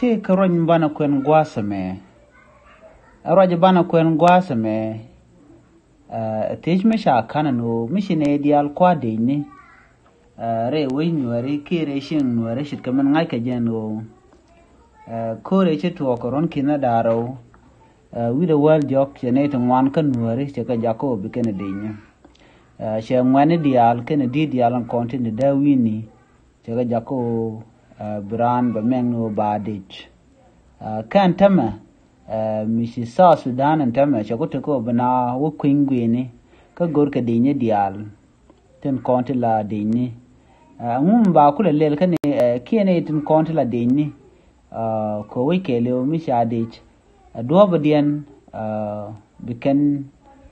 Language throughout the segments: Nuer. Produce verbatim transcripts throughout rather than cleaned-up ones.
Tëë kä ruac mi banɛ kuɛn gua̱a̱th ɛmɛ. Ɛ ruac banɛ kuɛn gua̱a̱th ɛmɛ. Ɛ thiec mi ca ka̱n ɛn ɣöö mi ci nɛy diaal kua̱r dëëcni. Ɛ rɛy wec nuääri kiɛ rɛy cieŋ nuääri ce̱tkɛ min ŋa̱ckɛ jɛ ɛn ɣöö, ɛ ko̱rɛ ci tuɔɔk kɛ ruɔ̱n ki̱n da̱ŋ rɛw. Ɛ wi̱cdɛ wäl diɔ̱k cɛ nɛy ti ŋuan kä nuääri cɛ kɛ jakä ɣöö bi kɛn ɛ dëëcni. Ɛ cɛ ŋuɛ̈tni diaal kɛnɛ di̱t diaal ɛn kɔn tin ti dee wi̱i̱ni. Cɛ kɛ jakä ɣöö, ɛ bi raan bɛ mɛŋni ɣöö ba dëëc. Ɛ kɛn täämɛ, ɛ mi ci South Sudan ɛn täämɛ cɛ ku tekɛ ɣöö bi naath wä kui̱ny gui̱i̱ni kä görkɛ dëëcni diaal tin kɔn ti la dëëcni. Ɛ ŋum ba kulɛ lɛl kä ni, ɛ kiɛ nɛy tin kɔn ti la dëëcni. Ɛ kɛ wec kɛɛliw mi ca dëëc, ɛ duɔ̱ɔ̱pädiɛn, ɛ bi kɛn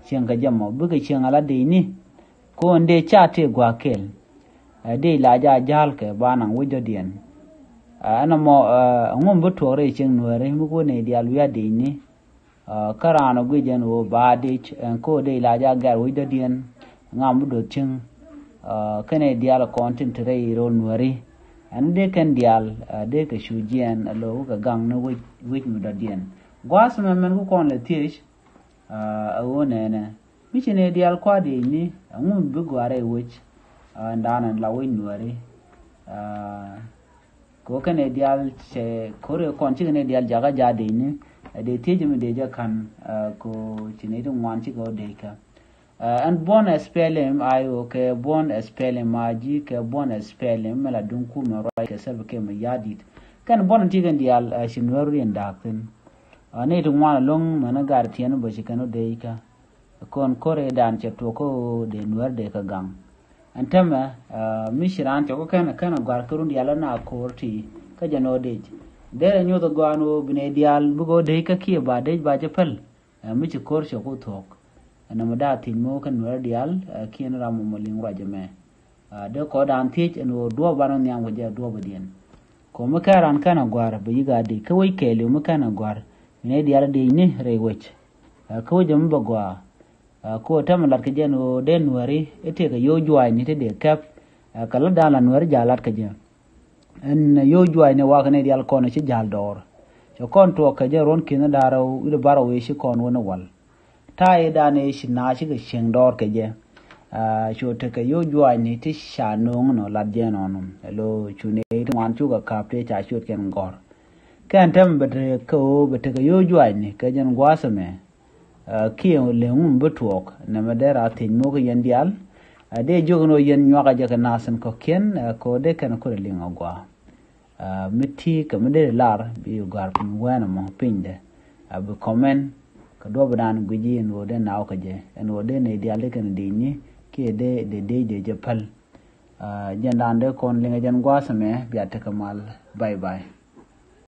cieŋ kɛ jɛ mɔ bikɛ cieŋ ala dëëcni. Kɔn dee ca tëë gua̱a̱th kɛl. Ɛ dee la jɛ a ja̱l kɛ ba naŋ wec dɔ̱diɛn. Ɛ ɛn ɛmɔ, ɛ ŋum bi tuɔɔk rɛy cieŋ nuääri mi ku nɛy diaal wi̱i̱ a dëëcni. Ɛ kä raan ɔ guic ɛn ɣöö ba dëëc ɛn ko̱r dee la jɛ a gɛr wec dɔ̱diɛn. Ŋa mi bi do̱th cieŋ. Ɛ kɛnɛ diaal kɔn tin te rɛy rööl nuääri. Ɛn dee kɛn diaal, ɛ dee kɛ cu jiɛɛn ɛ lo̱o̱k kɛ gaŋ ni wec, wec mi dɔ̱diɛn. Gua̱a̱th ɛmɛ min ku kɔn lɛ thiec, ɛ ɛ ɣöö nɛnɛ mi ci nɛy diaal kua̱r dëëcni, ɛ ŋum bi gɔaa rɛy wec, ɛ ɛn da̱a̱n ɛn la wec nuääri. Ɛ kɛ ɣöö kɛn nɛy diaal cɛ ko̱r ɛ kɔn cikɛ nɛy diaal jakä ja̱ dëëcni. Ɛ dee thiec mi dee jɛ ka̱n, ɛ kɛ ɣöö ci nɛy ti ŋuan cikɛ ɣöö dëëc kä. Ɛ ɛn buɔ̱n ɛ S P L M I O kɛ buɔ̱n ɛ S P L M I G kɛ buɔ̱n ɛ S P L M mi la duŋ kumɛ ruac kɛ Salva Kiir Mayardit. Kɛn buɔ̱n ti kɛn diaal, ɛ ci nuääri riɛn da̱a̱k thi̱n. Ɛ nɛy ti ŋuan ɛlɔ̱ŋ mɛn ɛ gar tiɛn bä ci kɛn ɣöö dëëc kä. Kɔn ko̱r ɛ dan cɛ tuɔɔk kä ɣöö dee nuääri dee kɛ gaŋ. Ɛn täämɛ, ɛ mi ci raan cɛ ku kɛn, kɛn ɛ gɔ̱a̱r kä run diaal ɛ na ko̱r ti kä jɛ nɔ dëëc. Derɛ nyuɔth ɛ gɔaa ɛn ɣöö bi nɛy diaal bikɛ ɣöö dëëc kä kiɛ ba dëëc ba jɛ päl. Ɛ mi ci ko̱r cɛ ku thuɔ̱k. Ɛn ɛmɛ da̱a̱ thiec mi wä kä nuääri diaal, ɛ kiɛ ni ram mɔ liŋ ruac ɛmɛ. Ɛ dee kɔn da̱a̱n thiec ɛn ɣöö duɔ̱ɔ̱p banɛ nhiam kɛ jɛ duɔ̱ɔ̱pädiɛn. Kɛ ɣöö mi kɛn raan kɛn ɛ gɔ̱a̱r bɛ yi̱k a dëëc kä wec kɛɛliw mi kɛn ɛ gɔ̱a̱r. Bi nɛy diaal dëëcni rɛy wec. Ɛ kä wec ɛmɛ bɛ gɔaa. Ɛ kɛ ɣöö täämɛ lat kɛ jɛ ɛn ɣöö dee nuääri i̱ tëëkɛ yio̱w juaacni ti dee kɛp. Ɛ kɛ lat da̱a̱n la nuääri ja̱ lat kɛ jɛ. Ɛn yio̱w juaacni wakɛ nɛy diaal kɔn ci ja̱l dɔɔr. Cɛ kɔn tuɔɔk kɛ jɛ ruɔ̱n ki̱n da̱ŋ rɛw wi̱cdɛ bärɔw ëë ci kɔn wä ni wal. Ta̱a̱ ëë da̱a̱n ëë ci naath cikɛ cieŋ dɔɔr kɛ jɛ. Ɛ cu tekɛ yio̱w juaacni ti ca nööŋ nɔ lat jɛ nɔnɔ. Ɛ lo̱ cu nɛy ti ŋuan cukɛ ka̱p tëë ca ciöt kɛn gɔ̱r. Kɛn täämɛ bɛ tekɛ ɣöö bɛ tekɛ yio̱w juaacni kɛ jɛn gua̱a̱th ɛmɛ. Ɛ kiɛ leŋ ŋum bi tuɔɔk nɛmɛ dee raar thiec mi wä kä yɛn diaal. Ɛ dee jiök ɛn ɣöö yɛn nyuakä jɛ kɛ naath tin kɔ̱kiɛn, ɛ kɛ ɣöö dee kɛn ko̱r ɛ liŋ a gɔaa. Ɛ mi ti kɛ mi dee lar bi gɔ̱a̱r piny wɛn ɛmɔ pinydɛ. Ɛ bi comment kɛ duɔ̱ɔ̱p dan guic ji̱ ɛn ɣöö dee naaw kɛ jɛ ɛn ɣöö dee nɛy diaal dee kɛn dëëcni kiɛ dee dee dee jɛ päl. Ɛ jɛn dan dee kɔn liŋ ɛ jɛn gua̱a̱th ɛmɛ bia tekɛ mal. Bye bye.